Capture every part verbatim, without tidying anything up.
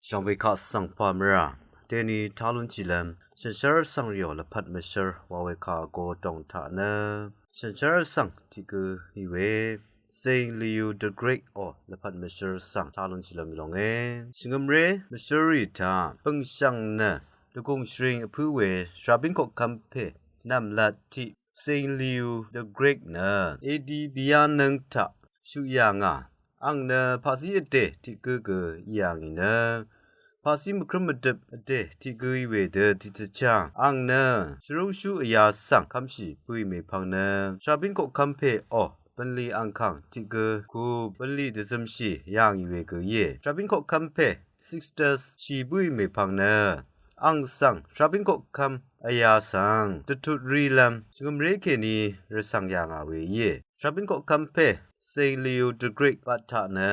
Shvngbe kaq svng pà mvrà deni talun chilvm shànshér svng rìò lvpat mvshvr wa we kà go dòng taq nø shànshér svng tiq gø í we Saint Leo the Great ò lvpat mvshvr svng talun chilvm í longe. Shvngø̀mré mvshvrrì taq bø̀ngshv̀ng nø dvgùng shvring vpǿ we shrabín koqkv́m pè nv̀mlat tiq Saint Leo the Great nø A D bìyá nøng taq shuq yà ngà. Àng nø paqzí vdè tiq gǿ gø í yà ngì nø paqzí mvkrǿm mvdøp vdè tiq gǿ í we dø tiqdvchá àng nø shvrúngshú vyā svng kv́mshì bǿì mèpvng nø shrabín koqkv́m pè ò bv̀nlì angkàng tiq gǿ ku bv̀nlì dvzømshì yà ngì we gø íe. Shrabín koqkv́m pè Sixtus shì bǿì mèpvng nø àng svng shrabín koqkv́m vyā svng dvtut rílv́m shvngø̀mré kèní rvsvng yà ngà we íe. Shrabín koqkv́m pè Saint Leo the Great bat taq nø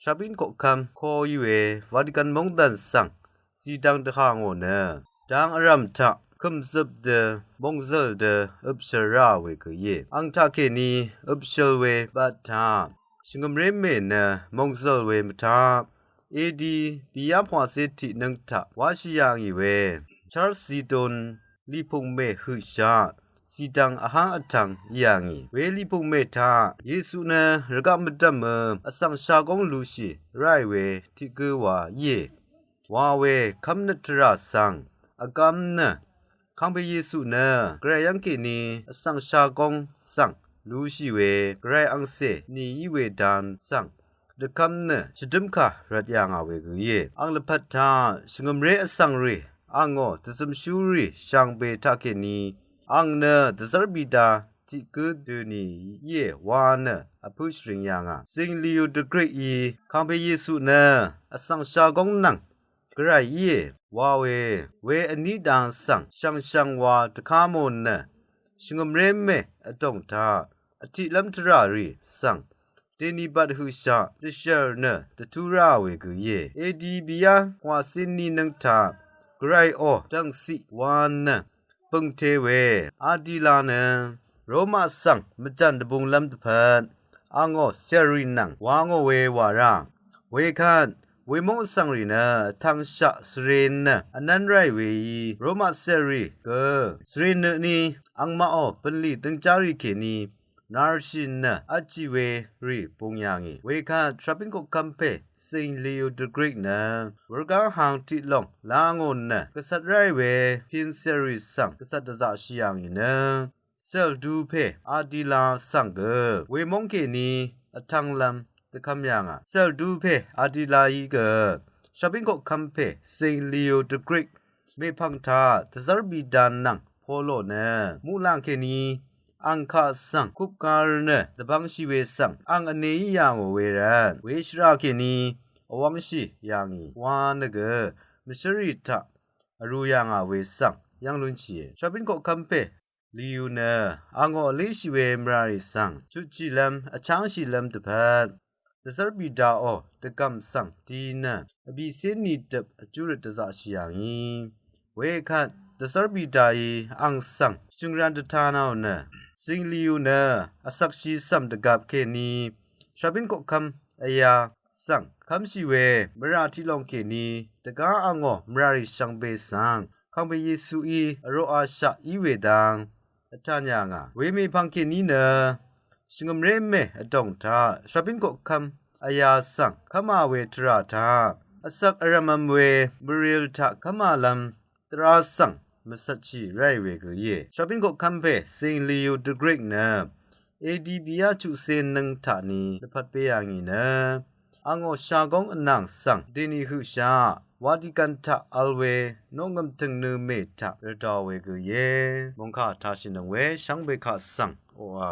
shrabín koqkv́m ko í we Vatican móngdàn svng zìdvng dvhà ngò nø dang vrv̀m taq kø̀mzøp dø mòngzø̀l dø øpshøl ráà we gø íe. Àng taqkèní øpshøl we bat taq shvngø̀mré mè nø mòngzø̀l we mvtaq A D bìyá pvwàcé tiq nøng taq wáshì yà ngì we Charles Seddon lìpùngmè høqshaq zìdvng vháng vtvng í yà ngì we lìpùngmè taq Yesu nø rvgaq mvdv̀mø vsvng shagóng lushì ráì we tiq gǿ wa íe. Wa we kv́mnøt tvrà svng vgvm nø kangpe Yesu nø gvray yv́ng kèní vsvng shagóng svng lushì we gvray angcè nì í we dan svng dvkv́m nø shvdǿmkà rvt yà ngà we gø íe. Àng lvpat taq shvngø̀mré vsvng rì àngó dvzømshúrì shvngbe taqkèní àng nø dvzv́r bìda tiq gǿ dø nì íe wa nø vpǿ shvring yà ngà. Saint Leo the Great í kangpe Yesu nø vsvng shagóng nvng gvray íe wa we we vní dang svng shvngshvng wa dvká mò nø shvngø̀mré mè vdòng taq vtiqlv́m tvrà rì svng dènìbat høqshaq dvshv̀l nø dvtú ráà we gø íe. A D bìyá pvwàcé ní nøng taq gvray ò dv̀ngciq wa nø bø̀ngte we Adila nø Roma svng mvjàn dvbunglv́m dvpvt àngó cèrì nvng wa ngò we wà rá. Wekvt wemóng vsvng rì nø vtvngshaq svre nø vnv́n ráì weí Roma cèrì gø svre nø tní àngmaq ò bv̀nlì døngjá rì kèní narshì nø vtjì we rì bung yà ngì. Wekvt shrabín koqkv́m pè Saint Leo the Great nø wurgá hang tiq lòng la ngò nø gvcvt ráì we pin cèrì svng gvcvt dvzaqshì yà ngì nø cèldu pè Adila svng gø wemóng kèní vtvnglv́m dvkv́m yà ngà. Cèldu pè Adila í gø shrabín koqkv́m pè Saint Leo the Great mèpvng taq dvzv́r bìda nvng Polo nø muqlàng kèní àng kaq svng kupgar nø dvbvngshì we svng àng vneí yà ngò we rvt we shvrà kèní vwv́ngshì yà ngì wa nø gø mvshǿrrì taq vrū yà ngà we svng yv́ng lúnshìe. Shrabín koqkv́m pè Leo nø àngó vléshì we mvràrì svng chutshìlv́m vchángshìlv́m dvpvt dvzv́r bìda ò dvgv̀m svng di nø vbìcé nìdøp vjú røt dvzaqshì yà ngì. Wekvt dvzv́r bìdaí àng svng shø̀ngran dvta nà ò nø Saint Leo nø vsvkshì cv̀m dvgvp kèní shrabín koqkv́m vyā svng kv́mshì we mvrà tiq lòng kèní dvgá àngó mvràrì shvngbe svng kangpe Yesuí vroqashaq í we dang vtan yà ngà. We mèpvng kèní nø shvngø̀mré mè vdòng taq shrabín koqkv́m vyā svng kv́mā we tvrà taq vsvk vrv̀mvm we mvril taq kv́mālv́m tvrà svng mvcvtshì ráì we gø íe. Shrabín koqkv́m pè Saint Leo the Great nø A D bìyá chuqcé nøng taq ni dvpvt pé yà ngì nø àngó shagóng vnàng svng dènì høqshaq Vatican taq vl we noqngø̀m tø̀ngnø mè taq rvdò we gø íe. Mòngkà tashìnøng we shvngbe kaq svng oqà